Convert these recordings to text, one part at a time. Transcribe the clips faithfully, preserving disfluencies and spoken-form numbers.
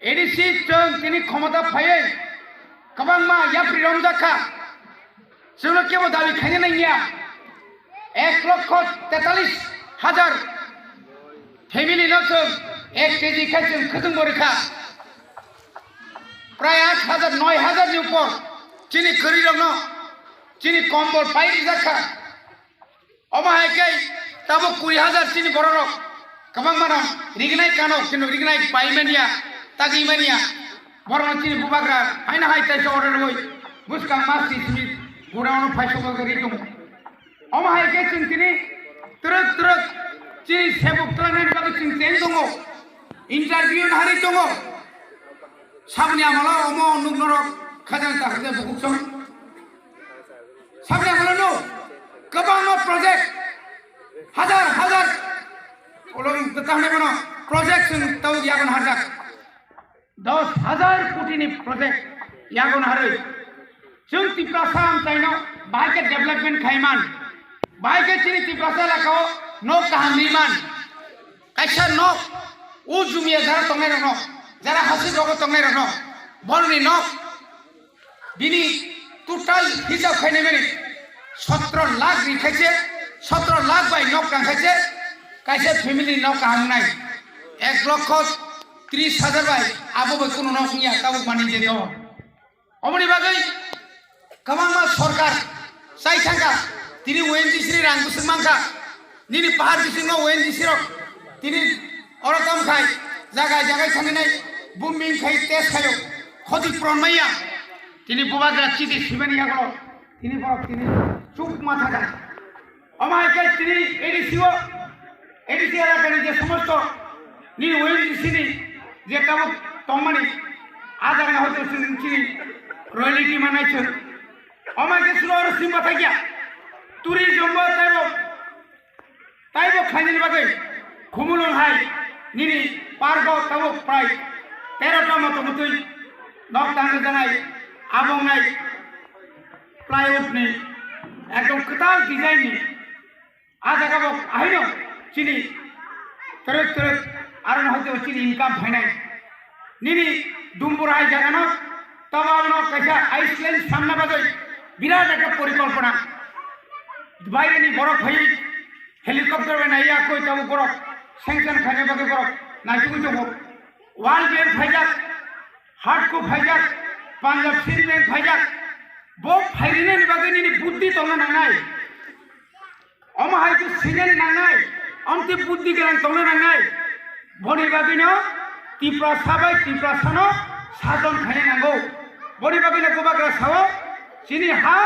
A D C chwng tini khomota phaiwi kwbangma yapri romjak kha. Chwngno kebo dabi khaina nangya. Ek lokho tetalis hajar family no chwng ek K G khai chwng khwtwng bo rwkha. Prai aat hajar, noi hajar ni upor chini kwrwi rokno chini kombol pai rijak kha. Omo hai khe tabuk kuri hajar chini bororok kwbangmano rignai kano, kintu rignai pai manya, tagwi manya. Borokno chini bubagra haino hai taisa order rwui bwskang mas ni simi godown-o phaisogo ri tongo. Omo hai khe chwng tini twrwk twrwk chini sebuk twlangnani bagwi chwng cheng tongo, interview nahari tongo. Saboni amalo omo nuk norok khajang ta khajang bukuksong. Saboni amalo no kwbangma project, hajar hajar, olong tahne bono project chwng tau yagon harjak. Dos hajar koti ni project yagon harwi. Chwng Tiprasa amchaino bahai khe development khaiman. Bahai khe chini Tiprasa elakao nok kaham riman. Kaisa nok, o jumia jara tongnai rokno, jara hasik rogo tongnai rokno, boroni nok, bini total hisab khainai mani sotro lakh ri khaise, sotro lakh bai nok tang khaise, kaisa family nok kaham nai, ek lokho tris hajar bai abo bai kuno nok niya, tabuk mani je do. Omoni bagwi kwbangma sorkar chai thangkha, tini O N G C ni rang bwswk mankha, nini pahar bisingo O N G C rok tini oro tamo khai jaga jaga thangwi nai bombing khai test khaio, khoti puron maya, tini bubagra chiti simani yago tini borok tini chuk ma thangkha. Omo hai khe tini A D C o, A D C elakani je somosto nini O N G C ni je tabuk tongmani, a jagani hoito chwng chini royalty manai chwng. Omo hai khe chwng oro sim bathai ya. Tourism bo taibo, taibo khainani bagwi Khumulwng hai nini park o tabuk prai tero ta moto motwi nok tangwi janai, abong nai plywood ni ekdom kwtal design ni. A jaga bo ahaino chini twrwk twrwk aro no hoito chini income phainai. Nini Dumbur hai jaga no, tamo abono kaisa Iceland samna bagwi birat ekta porikolpona. Baire ni borok phaiwi helicopter bai naiya koi tabuk borok sanction khaina bagwi borok naitugwi tongo. World Bank phaijak, Hardco phaijak, Punjab Sind Bank phaijak. Bo phairinani bagwi nini buddhi tongna nangnai. Omo hai khe sinani nangnai, omtwi buddhi gwnang tongna nangnai. Boni bagwino Tiprasa bai Tiprasano sason khaina nango. Boni bagwino bubagra sao, chini ha,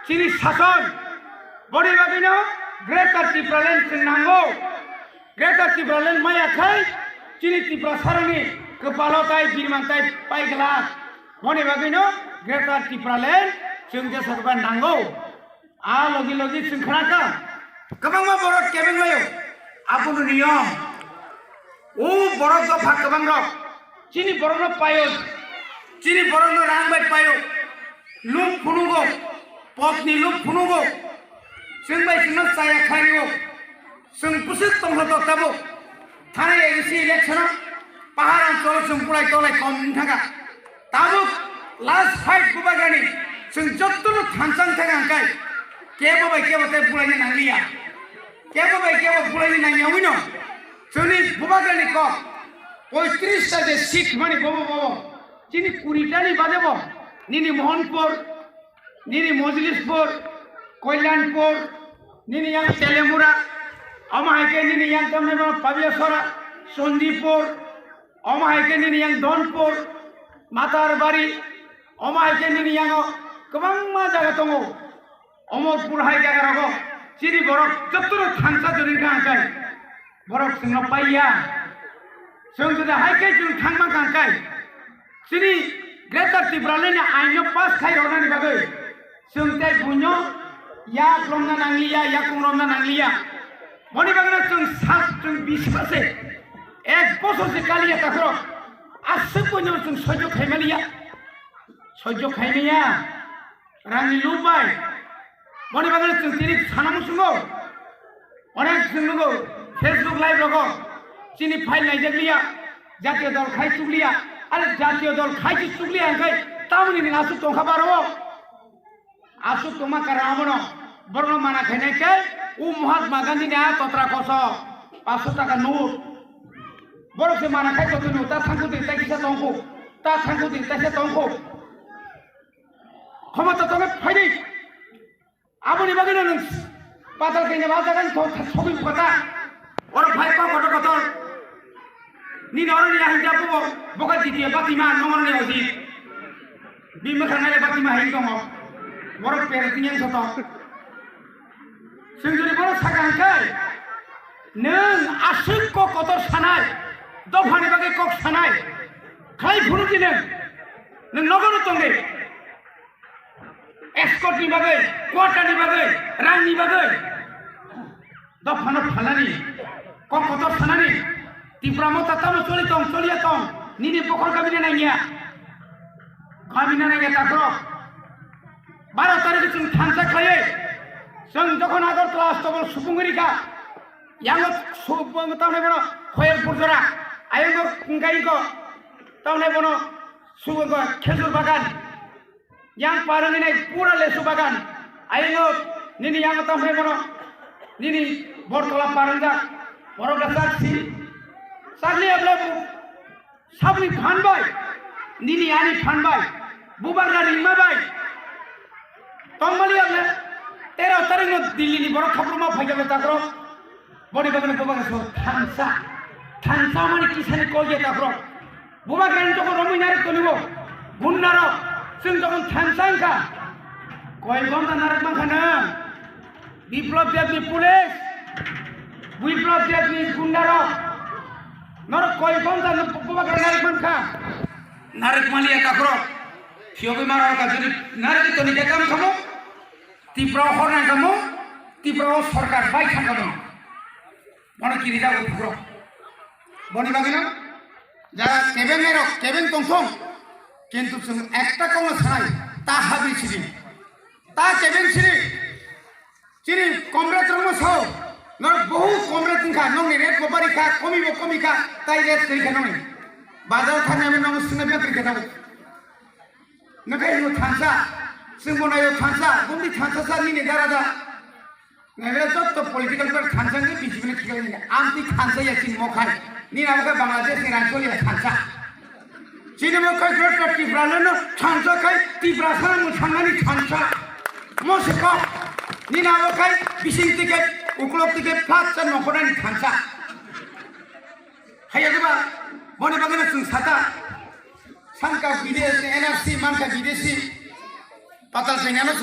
chini sason. Boni bagwino Greater Tipraland chwng nango. Greater Tipraland maya khai chini Tiprasarokni kwpalo tai birman tai pai glak. Boni bagwino Greater Tipraland chwng je sorkar nango. A logi logi chwng khna kha, kwbangma borok kebeng laio. Abono niyom. O borok dopha kwbang rok chini borokno paio, chini borokno rang bai paio. Luk phunugo, potni luk phunugo. Chwng bai chwngno chaya khlaio. Chwng bwswk tongkha tok tabuk. Thani A D C election o pahar ang cholo chwng bulai tolai kom wng thangkha. Tabuk last fight bubagrani chwng jottono thansa wng thangkha hwnkhe kebo bai kebo tei bulaina nangliya. Kebo bai kebo bulaina nangya wino chwngni bubagrani kok poitris ta je seat mani bobo bobo chini kuri ta ni bade bo nini Mohanpur, nini Mojlispur, Kalyanpur, nini yang Telemura, omo hai khe nini yang tamni bono Pabiasora, Sandipur, omo hai khe nini yang Donpur, Matarbari, omo hai khe nini yang o kwbangma jaga tongo. Omorpur hai jaga rogo chini borok jotono thansa jori kha hwnkhe borok chwngno paiya. Chwng jodi hai khe chwng thangma kha hwnkhe chini Greater Tipraland ni ain no pass khai rwnani bagwi chwng tei buino yak romna nangliya, yakung romna nangliya. Boni bagwino chwng sal, chwng biswase ek bosor se kaliya takhorok aswk buino chwng soijo khaimaliya, soijo khaimaya. Rangni luk bai. Boni bagwi chwng tini sana muchungo. Onek chwng nugo Facebook live rogo. Chini file naijak liya. Jatiyo dol khai chuk liya. Are jatiyo dol khai se chukli hangkai tamoni nwng aswk tongkha baro. Aswk tongma karon abono borokno mana khainai khe o Mahatma Gandhi ni a totra koso paanch sho taka note. Borok se mana khai kotoi no ta thangkhu de ta kisa tongkhu, ta thangkhu de ta kisa tongkhu. Khomota tongwi phaidi. Aboni bagwino nwng patal kainwi ba jaga ni thok sogwi bukha ta. Oro phai kok kotor kotor. Nini oro ni ahanja bubo bokha ditiya batima nongor ni oji. Bini mwkhang nai batima hai tongo. Borok pere tingya soto. Chwng jodi borok saka hwnkhe nwng aswk kok kotor sanai, dophani bagwi kok sanai. Khlai phunukdi nwng. Nwng nogo no tongdi. Escort ni bagwi, quarter ni bagwi, rang ni bagwi. Dophano phalnani, kok kotor sanani. Tipra motha tamo choli tong, choliya tong. Nini bokhor gabina nangya. Gabina nangya takhro. Baro tarikh chwng thansa khlaiwi. Chwng jokhon Agartala Astobol supung rikha. Yango supung tamne bono khoyel purjora. Ayongo ngai ko tamne bono supung ko khejur bagan. Yang parwngni nai pura lesu bagan. Ayno nini yang tong hai bono. Nini bortola parwngjak. Borok da sak si. Sakli abla bu. Sabni phan bai. Nini ani phan bai. Bubagra ringma bai. Tongmali abla. Tero tarik no Delhi ni borok khapruma phaijak takrok. Boni bagwi bubagra so thansa. Thansa mani kisani kol je takrok. Bubagra ni jokon romwi narik tonibo. Gunda rok. Chwng jokon thansa wngkha. Koi gonta narik mankha nang. Biplop Deb ni police. Biplop Deb ni gunda rok. Norok koi gonta bubagra narik mankha. Narik maliya takrok. Phiyogwi maro ka jodi narik toni ke kam khamo. Tipra o hor nang kamo. Tipra o sorkar bai thang kamo. Bono kiri jago bukro. Boni bagwino jara kebeng nairok kebeng tongthong. Kintu chwng ekta kokno sanai, ta habri sidi. Ta kebeng sidi. Chini comrade rokno sao. Norok bohu comrade wngkha, nokni rate bo bari kha, komi bo komi kha, tai rate kwrwi kha nokni. Bazar thangnaimani nokno swngna biyang kwrwi kha tabuk. Nakai hino thansa, chwngbo naio thansa, bumdi thansa sa nini dara da. Naibele jotto political party thansa ni B J P ni khikai ni. Amtwi thansa ya chini mokhai. Nini abo khe Bangladesh ni rang choli ya thansa. Chini mokhai jotto Tipra leno thansa khai Tipra sana mu thangnani thansa. Mo se kok. Nini abo khai bising ticket, uklok ticket, flat sa nokhorani thansa. Haiya diba, boni bagwino chwng sata. Sanka bidesi, N R C manka bidesi. Patal sengano